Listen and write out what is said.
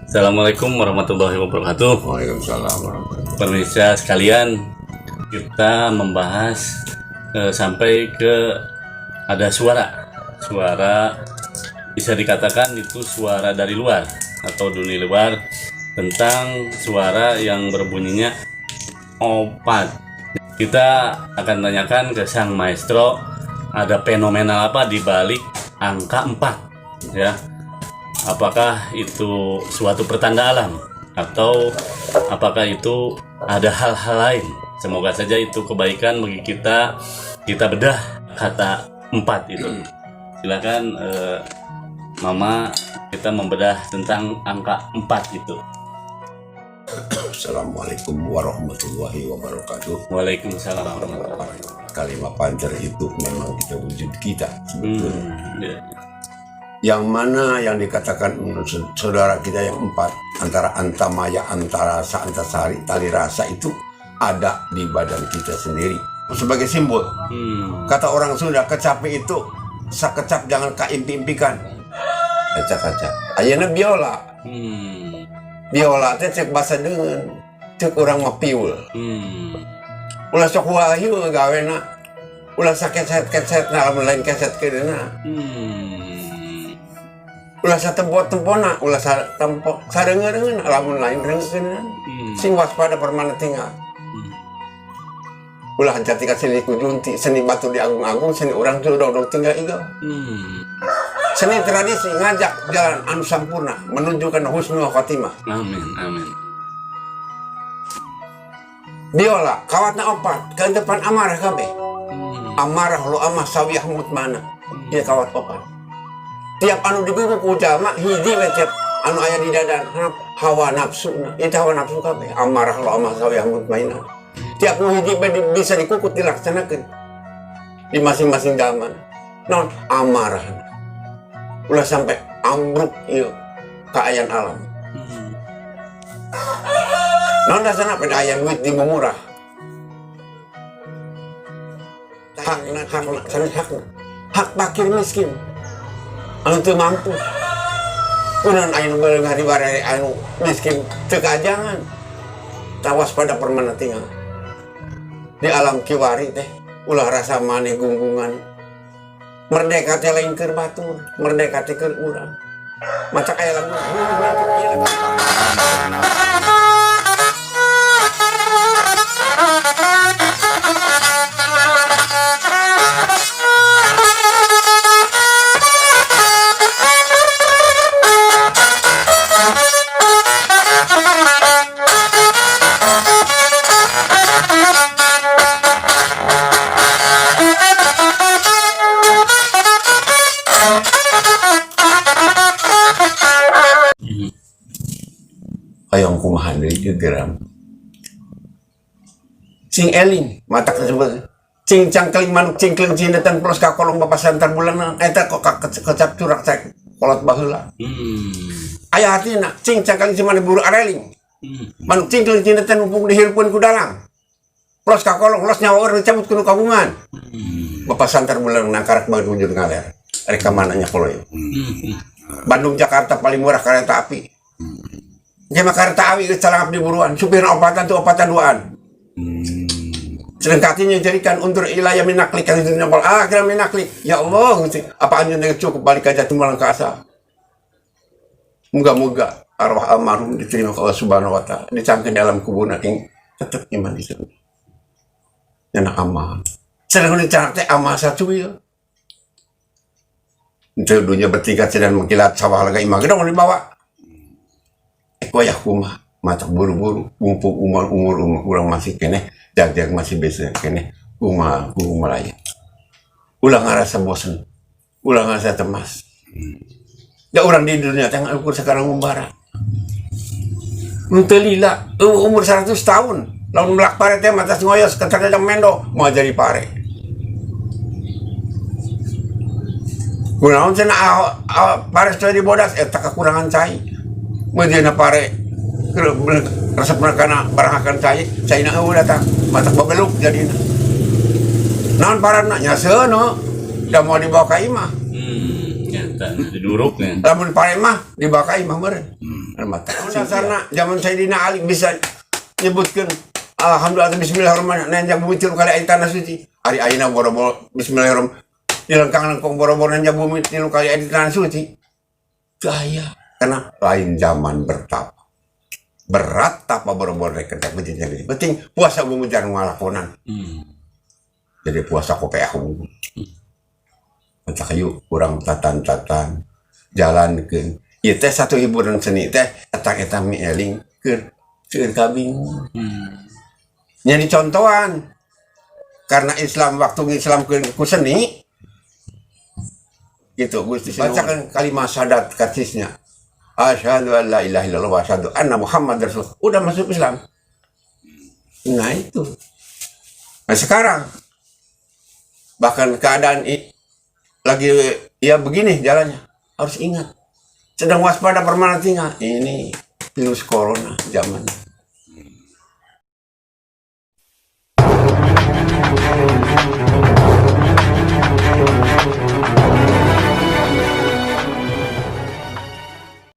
Assalamualaikum warahmatullahi wabarakatuh. Waalaikumsalam warahmatullahi. Pemirsa sekalian, kita membahas sampai ke ada suara. Suara bisa dikatakan itu suara dari luar atau dunia luar, tentang suara yang berbunyinya opat. Kita akan tanyakan ke sang maestro, ada fenomena apa di balik angka 4 ya. Apakah itu suatu pertanda alam atau apakah itu ada hal-hal lain? Semoga saja itu kebaikan bagi kita. Kita bedah kata 4 itu. Silakan Mama, kita membedah tentang angka 4 itu. Assalamualaikum warahmatullahi wabarakatuh. Waalaikumsalam warahmatullahi wabarakatuh. Kalimat pancer itu memang kita wujud kita sebetulnya. Ya. Yang mana yang dikatakan saudara kita yang empat antara antamaya, antarasa, antasari, tali rasa itu ada di badan kita sendiri sebagai simbol. Kata orang Sunda, kecapi itu sakecap jangan kaimpi-impikan. Kaca-kaca. Ayeuna biola. Biola teh cek bahasa deungeun. Cek urang mah piul. Ulah sok wahyu gawena. Ulah sakeset-keset na lamun lain keset kedeuna. Ulah satempo-tempona, ulah satempo sareungeun lamun lain reungeun. Sing waspada permana tinggal. Ulah jati ka seni kujunti, seni batu di agung-agung, seni urang tuh dong tinggal igel. Seni tradisi ngajak jalan anu sampurna menunjukkan husnul khotimah. Amin, amin. Biola kawatna opat, ke depan amarah kabeh. Amarah lo amah sawiyah mutmana. Ieu kawat opat. Tiap anu diguguk ku jalma hiji we tiap anu aya di dadan hawa nafsu na. Itu hawa nafsu kabeh. Amarah lo amah sawiyah mutmainah. Tiap nu hiji we bisa dikukut dilaksanakeun di masing-masing zaman. Non amarah. Ulah sampai ambruk ieu kaayaan alam. Non dasarna pada aya duit di murah. Hakna, hakna, sanes hakna. Hak fakir miskin. Anu teu mampu. Kunaon aya nu beunghar dibare anu miskin teu kajangan. Tawas pada permana tinggal. Di alam kiwari teh ulah rasa maneh gunggungan. Merdeka teh lain keur batur, merdeka teh keur urang. Maca aya lagu. Hayang kumaha deui ieu geram. Sing eling matak disebut cing cangkeling manuk cingkling cindetan plus ka kolong bapak santar bulan eta kok kecap curak cek kolot baheula. Aya hartina cing cangkeling si maneh buru areling. Manuk cingkling cindetan mumpung dihirupkeun ku dalang. Plus ka kolong los nyawa urang dicabut ku nu kagungan. Bapak santar bulan nangkarak banget wujud ngaler. Rek ka mana nya koloy. Bandung Jakarta paling murah kereta api. Dia mah kereta api geus calangap di buruan, supirna opatan tuh opatan duaan. Sedangkan jadikan untur ilaya minaklik kan itu nyampol akhirnya minaklik. Ya Allah, Gusti, apa anjeun cukup balik aja tumalang ka asal. Moga-moga arwah almarhum diterima Allah Subhanahu wa taala, dicangkeun dalam kuburna ing tetep iman di surga. Enak amal. Sedangkan dicarak teh amal satu ya. Itu dunia bertingkat sedang mengkilat sawah lega imah gedong dibawa. Wayah kumaha mata buru-buru mumpung umur umur umur kurang masih keneh jag-jag masih bisa keneh kumaha kumaha lain. Ulah ngarasa bosen, ulah ngarasa cemas. Ya orang di dunia teh ukur sekarang membara. Nu teu lila, umur 100 tahun. Lamun melak pare teh mata ngoyos keterjang mendo mau jadi pare. Kunaon cenah pare teh dibodas eta kekurangan cai. Meudieuna pare resep kana barang akan cai, caina eueuh datang matak babeluk jadina. Naon parana nya seuneu da mau dibawa ka imah. Ya. Eta diduruknya. Lamun pare mah dibawa imah meureun. Mata. Dasarna zaman Sayyidina Ali bisa nyebutkeun alhamdulillah, bismillahirrahmanirrahim, nanjak bumi tilu kali aya tanah suci. Ari ayeuna boro-boro bismillahirrahmanirrahim dilengkang-lengkong, boro-boro nanjak bumi tilu kali aya di tanah suci. Teu aya. Karena lain zaman bertapa. Berat tapa, boro-boro rek kerja penting penting puasa bumi jangan ngalakonan. Jadi puasa kopeah unggul. Matak kayu kurang tatan-tatan jalan ke. Ieu teh satu hiburan seni teh eta eta mieling keur keur kabingung. Nya dicontohan. Karena Islam waktu Islam ke ku seni gitu. Gusti, bacakan kalimat syahadat karcisnya. Asyhadu an la ilaha illallah wa asyhadu anna Muhammad rasul. Udah masuk Islam. Nah, itu. Nah, sekarang bahkan keadaan lagi ya begini jalannya, harus ingat sedang waspada permana tinggal ini virus corona zamannya.